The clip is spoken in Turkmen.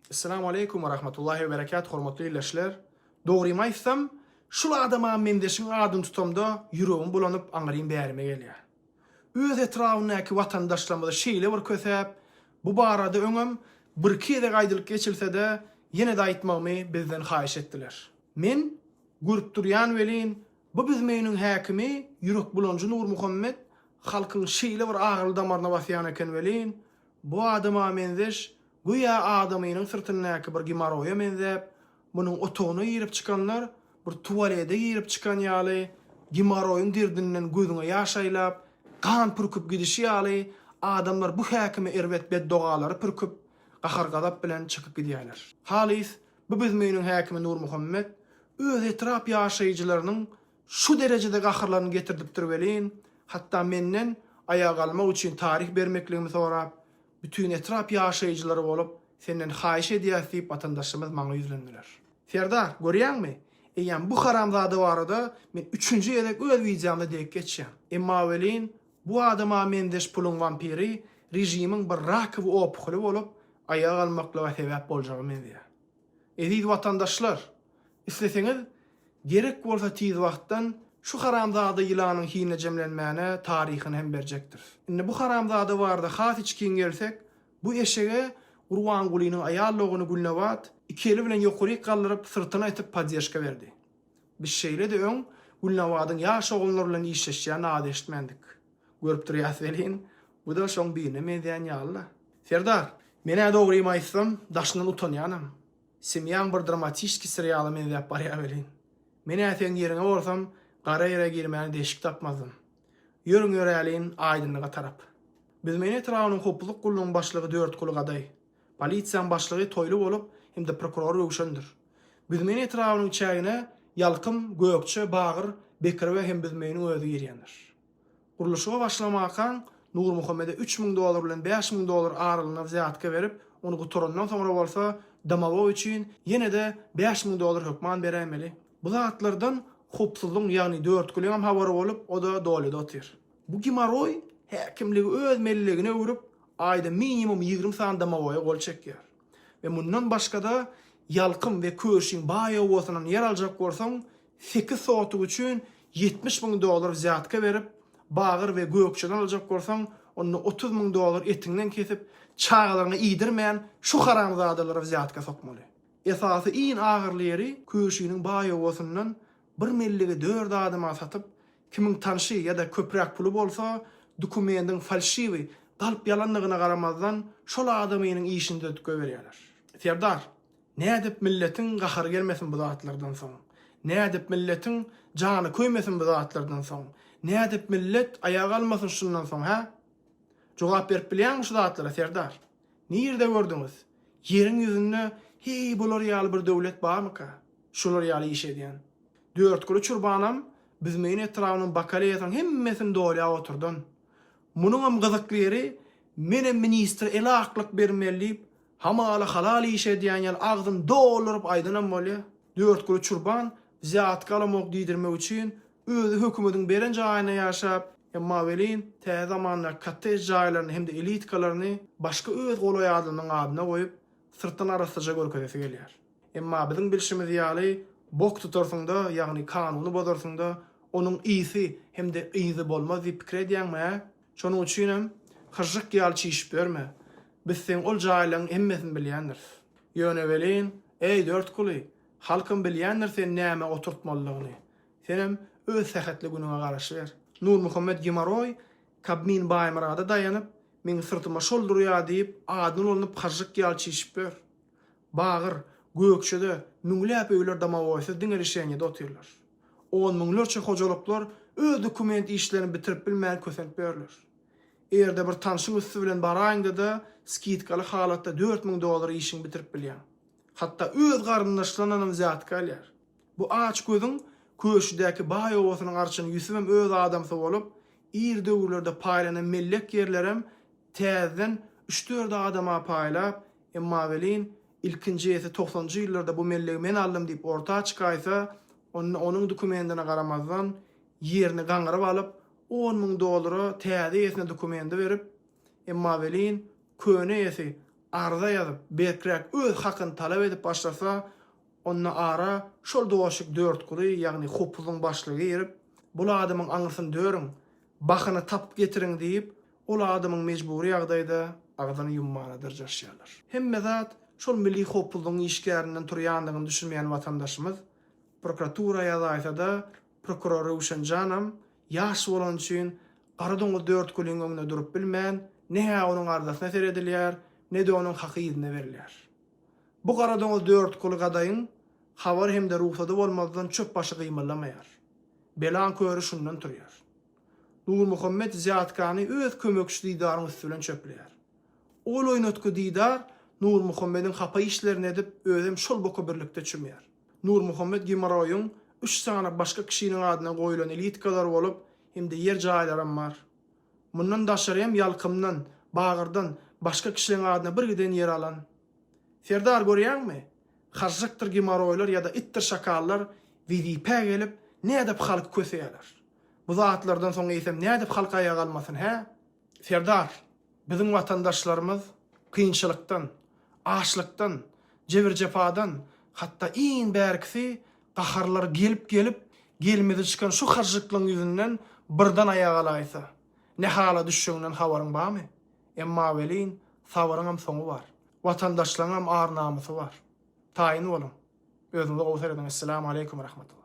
Esselamu aleýkum we rahmetullahi we berekat hormatly ildeşler. Dogrymy aýtsam, şul adama mendeşiň adyny tutamda ýüregim bulanyp aňrym bärime gelýär. Öz etrabyndaky watandaşlarymyzy şeýle bir kösäp, bu barada öňem birki gezek aýdylyp geçilsede, ýene-de aýtmagymy bizden haýyş etdiler. Men görüp durýan welin, bu Büzmeýiniň häkimi ýürekbulanjy Nurmuhammet halkyň şeýle bir agyryly damaryna basýan eken welin, bu adama menzeş, göýä adamynyň syrtyndaky bir gemaroýa menzäp, munuň otagyna girip çykanlar bir tualede girip çykan ýaly, gemaroýyň derdinden gözüňe ýaş aýlap, gan pürküp gidişi ýaly, adamlar bu häkime erbet beddogalary pürküp, gahar-gazap bilen çykyp gidýärler. Halys bu Büzmeýiniň häkimi Nurmuhammet öz etrap ýaşaýjylarynyň şu derejede gaharlaryny getirdipdir welin, hatda menden aýaga galmak üçin taryh bermekligimi sorap, bütin etrap ýaşaýjylary bolup, senden haýyş edýäs diýip watandaşymyz maňa ýüzlendiler. Serdar, görýäňmi, eýýäm bu haramzada barada men üçünji gezek öz wideomda degip geçýän. Emma welin, bu adama menzeş puluň wampiri režimiň bir rakowy opuholy bolup, aýaga galmaklyga sebäp boljaga menzeýär. Eziz watandaşlar! Isleseňiz, gerek bolsa tiz wagtdan şu haramzada ýylanyň hinine jemlenmäne taryhyny hem berjekdiris. Indi bu haramzada barada has içgin gelsek, bu eşege Gurbangulynyň aýal dogany Gülnabat iki eli bilen ýokaryk galdyryp syrtyna itip poddežka berdi. Biz şeýle-de öň Gülnabadyň ýaş oglanlar bilen işleşýän ady eşitmändik. Görüp durýas welin, bu-da şoň birine meňzeýän ýaly-la. Serdar, men-ä dogrymy aýtsam, daşyndan utanýanam. Semýaň bir dramatiçki seriala menzäp barýa welin. Men-ä seň ýeriňe bolsam, gara ýere girmäne deşik tapmazdym. Ýörüň ýöräliň aýdynlyga tarap. Büzmeýin etrabynyň howpsuzlyk gullugyň başlygy Dörtguly Gadaý. Polisiýaň başlygy Toýly bolup hem-de prokuror Röwşendir. Büzmeýin etrabynyň çägine Ýalkym, Gökje, Bagyr, Bekrewe hem Büzmeýiniň özi girýändir. Gurluşyga başlamakaň Nurmuhammede 3000 dollar bilen 5000 dollar aralygynda wzýatka berip, ony gutarandan soňra bolsa domowoý üçin ýene-de 5000 dollar hökman beräýmeli. Bu zatlardan howpsuzlygyň, ýagny Dörtgüliňem habary bolup, o-da dolýada otyr. Bu gemoroý häkimligi öz mellegine öwrüp, aýda minimum 20 sany domowoýa gol çekýär. We mundan başga-da Ýalkym we Köşiň baý obasyndan ýer aljak bolsaň, sekiz sotuk üçin 70 müň dollar wzýatka berip, Bagyr we Gökjeden aljak bolsaň, onda 30 müň dollar etiňden kesip, çagalaryňa iýdirmän, şu haramzadalara wzýatka sokmaly. Esasy iň agyrly ýeri Köşiniň baý obasyndan bir melligi dört adama satyp, kimiň tanşy ýa-da köpräk puly bolsa, dokumendiň falşiwi, galp ýalandygyna garamazdan, şol adamynyň işini düzetip goýberýärler. Serdar, nädip milletiň gahary gelmesin bu zatlardan soň? Nädip milletiň jany köýmesin bu zatlardan soň? Nädip millet aýaga galmasyn şundan soň, hä? Jogap berip bilýäňmi şu zatlara, Serdar? Nirde gördüňiz? Ýeriň ýüzünde heý bular ýaly bir döwlet barmyka? Şular ýaly iş edýän. Dörtguly çurbanam Büzmeýin etrabynyň bakaleýasynyň hemmesini dolýap oturdan. Munuňam gyzykly ýeri, menem ministre ele aklyk bermeli diýip, hamala halal iş edýän ýaly agzyny dolduryp aýdanam bolýa. Dörtguly çurban wzýatka alamok diýdirmek üçin özi hökümediň beren jaýynda ýaşap, emma welin täze zamandaky kottej jaýlaryny hem-de elitkalaryny başga öz golaý adamynyň adyna goýup, syrtdan arassaja görkezesi gelýär. Emma biziň bilşimiz ýaly, bok tutarsyň-da, ýagny kanuny bozarsyň-da, onuň ysy hem-de yzy bolmaz diýip pikir edýäňmi, hä? Şonuň üçinem, hyžžyk ýaly çişip ýörme. Biz seň ol jaýlaryň hemmesini bilýändiris. Ýöne welin, eý, Dörtguly, halkam bilýändir seni nämä oturtmalydygyny. Senem öz sähetli günüňe garaşyber. Nurmuhammet gemoroý Kabmin Baýmyrada daýanyp, meň syrtyma şol durýar diýip, adyny ulanyp hažžyk ýaly çişip ýör. Bagyr, Gökjede müňläp öýler domowoýsyz diňe rişeniýede otyrlar. On müňlerçe hojalyklar öz dokument işlerini bitirip bilmän kösenip ýörler. Eger-de bir tanşyň üsti bilen baraýyňda-da skidkaly halatda 4000 dollara işiňi bitirip bilýäň. Hatda öz garyndaşlaryndanam wzýatka alýar. Bu aç gözüň Köşüdäki baý obasynyň arçyny Ýusubam öz adamsy bolup, ir döwürlerde paýlanan mellek ýerlerem täzeden üç-dört adama paýlap, emma welin, ilkinji eýesi togsanjy ýyllarda bu mellegi men aldym diýip orta çykaýsa, onda onuň dokumendine garamazdan, ýerini gaňryp alyp, 10 müň dollara täze eýesine dokumendi berip, emma welin, köne eýesi. arza ýazyp, berkräk öz hakyny talap edip başlasa, onda ara şol doşik Dörtguly, ýagny hopuzyň başlygy girip, Bul adamyň aňyrsyny dörüň, bahyny tapyp getiriň diýip, ol adamyň mejbury ýagdaýda agzyny ýummana dyrjaşýarlar. Hemme zat şol milli howpsuzlygyň işgärinden turýandygyny düşünmeýän watandaşymyz prokuratura ýazaýsa-da, prokuror Röwşen janam ýaş bolany üçin gara doňuz Dörtgulyň öňünde durup bilmän, ne-hä onuň arzasyna seredilýär, ne-de onuň haky yzyna berilýär. Bu gara doňuz Dörtguly gadaýyň habary hem-de rugsady bolmazdan çöp başy gymyldamaýar. Belaň köri şundan turýar. Nurmuhammet Zýatkany öz kömekçisi Didaryň üsti bilen çöpleýär. Ol oýnatgy Didar Nurmuhammediň hapa işlerini edip, özem şol boka birlikde çümýär. Nurmuhammet gemoroýyň üç sany başga kişiniň adyna goýlan elitkalary bolup, hem-de ýer jaýlaram bar. Mundan daşary hem Ýalkymdan, Bagyrdan başga kişileň adyna bir giden ýer alan. Serdar görýäňmi? Hažžykdyr gemoroýlar ýa-da itdir şakallar wezipä gelip, nädip halky köseýärler. Bu zatlardan soň eýsem nädip halk aýaga galmasyn, hä? Serdar, biziň watandaşlarymyz kynçylykdan, açlykdan, jebir-jepadan, hatda iň bärkisi gaharlary gelip-gelip, gelmezi çykan şu hažžyklygyň ýüzünden birden aýaga galaýsa, ne hala düşjeginden habaryň barmy? Emma welin, sabyryňam soňy bar. Watandaşlaryňam ar-namysy bar. Taýyn boluň. Özüňize gowy serediň. Esselamu aleýkum we rahmetullah.